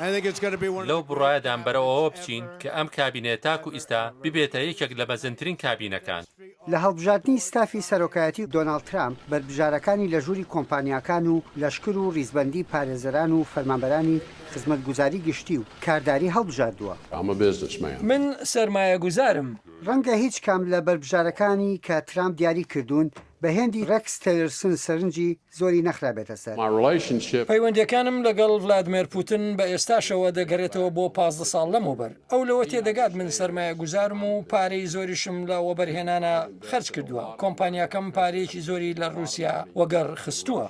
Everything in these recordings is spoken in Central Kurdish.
لەو بڕوایەدام بەرەو ئەوە بچین کە ئەم کابینەیە تاکو ئیستا ببێتە یەکێک لە مەزنترین کابینەکان. لە هەڵبژاردنی ستافی سەرۆکایەتی دۆناڵد ترامپ بەربژارەکانی لە ژووری کۆمپانیاکان و لەشکر و ڕیزبەندی پارێزەران و فەرمانبەرانی خزمەتگوزاری گشتی و کارداری هەڵبژاردووە. من سەرمایەگوزارم. ڕەنگە هیچ کام لە بەربژارەکانی کە ترامپ دیاری کردوون بە هێندی ڕێکس تێلرسن سەرنجی زۆری نەخرابێتە سەر. پەیوەندییەکانم لەگەڵ ڤلادمێر پوتن بە ئێستاشەوە دەگەرێتەوە بۆ 15 ساڵ لەمەوبەر. ئەو لەوە تێدەگات من سەرمایەگوزارم و پارەی زۆریشم لە وەبەرهێنانە خەرج کردووە. کۆمپانیاکەم پارەیەکی زۆری لە ڕووسیا وەگەڕ خستووە.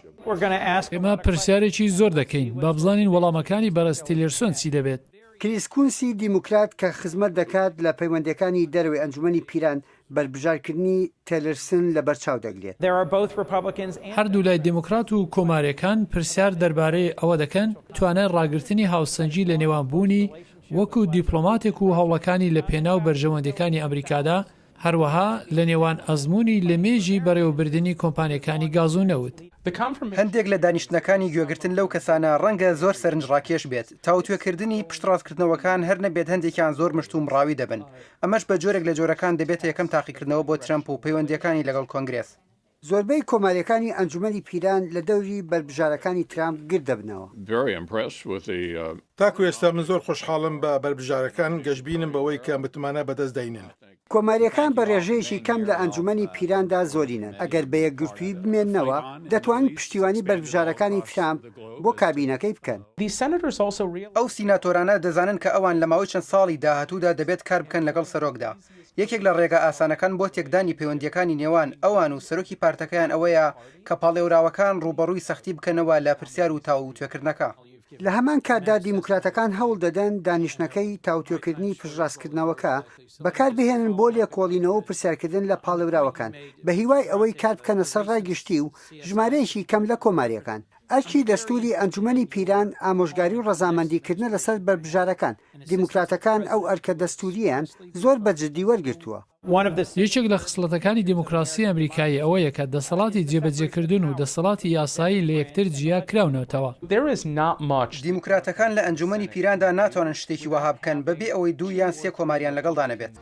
ئێمە پرسیارێکی زۆر دەکەین، با بزانین وەڵامەکانی بەڕێز تیلێرسۆن چی دەبێت. کریس کونسی دیموکرات کە خزمەت دەکات لە پەیوەندییەکانی دەرەوەی ئەنجومەنی پیران بەربژارکردنی تێلرسن لەبەرچاو دەگرێت. هەردوولای دیموکرات و کۆمارییەکان پرسیار دەربارەی ئەوە دەکەن توانای ڕاگرتنی هاوسەنگی لە نێوان بوونی وەکو دیپلۆماتێک و هەوڵەکانی لە پێناو بەرژەوەندیەکانی ئەمریکادا، هەروەها لە نێوان ئەزموونی لە مێژی بەڕێوەبردنی کۆمپانیەکانی گاز و نەوت. هەندێک لە دانیشتنەکانی گوێگرتن لەو کەسانە ڕەنگە زۆر سەرنجڕاکێش بێت، تاوتوێکردنی پشتڕاستکردنەوەکان هەر نەبێت هەندێکیان زۆر مشتومڕاوی دەبن، ئەمەش بە جۆرێک لە جۆرەکان دەبێتە یەکەم تاقیکردنەوە بۆ ترەمپ و پەیوەندییەکانی لەگەڵ کۆنگرێس. زۆربەی کۆمارییەکانی ئەنجومەنی پیران لە دەوری بەربژارەکانی ترامپ گرد دەبنەوە. تاکو ئێستا من زۆر خۆشحاڵم بە بەربژارەکان، گەشبینم بەوەی کە متمانە بەدەست دەینن. کۆمارییەکان بە رێژەیەکی کەم لە ئەنجومەنی پیراندا زۆرینەن، ئەگەر بە یەکگرتوویی بمێننەوە، دەتوانن پشتیوانی بەربژارەکانی ترامپ بۆ کابینەکەی بکەن. ئەو سیناتۆرانە دەزانن کە ئەوان لە ماوەی چەند ساڵی داهاتوودا دەبێت کار بکەن لەگەڵ سەرۆکدا. یەکێک لە ڕێگا ئاسانەکان بۆ تێکدانی پەیوەندییەکانی نێوان ئەوان و سەرۆکی پارتەکەیان ئەوەیە کە پاڵێوراوەکان ڕووبەڕووی سەختی بکەنەوە لە پرسیار و تاووتوێکردنەکە. لە هەمان کاتدا دیموکراتەکان هەوڵ دەدەن دانیشتنەکەی تاوتوێکردنی پشتڕاستکردنەوەکە بەکاربهێنن بۆ لێکۆڵینەوە و پرسیارکردن لە پاڵێوراوەکان بە هیوای ئەوەی کار بکەنە سەر ڕای گشتی و ژمارەیەکی کەم لە کۆمارییەکان. ئەرکی دەستووری ئەنجومەنی پیران ئامۆژگاری و ڕەزامەندیکردنە لەسەر بەربژارەکان، دیموکراتەکان ئەو ئەرکە دەستوورییەیان زۆر بە جددی وەرگرتووە. یەکێک لە خسڵەتەکانی دیموکراسی ئەمریکایی ئەوەیە کە دەسەڵاتی جێبەجێکردن و دەسەڵاتی یاسایی لە یەکتر جیا کراونەتەوە. دیموکراتەکان لە ئەنجومەنی پیراندا ناتوانن شتێکی وەها بکەن بەبێ ئەوەی دوو یان سێ کۆماریان لەگەڵدا نەبێت.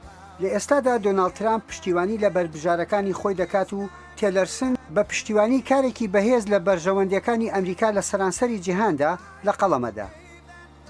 لە ئێستادا دۆناڵد ترامپ پشتیوانی لە بەربژارەکانی خۆی دەکات و تێلەرسن بە پشتیوانی کارێکی بەهێز لە بەرژەوەندییەکانی ئەمریکا لە سەرانسەری جیهاندا لە قەڵەمەدا.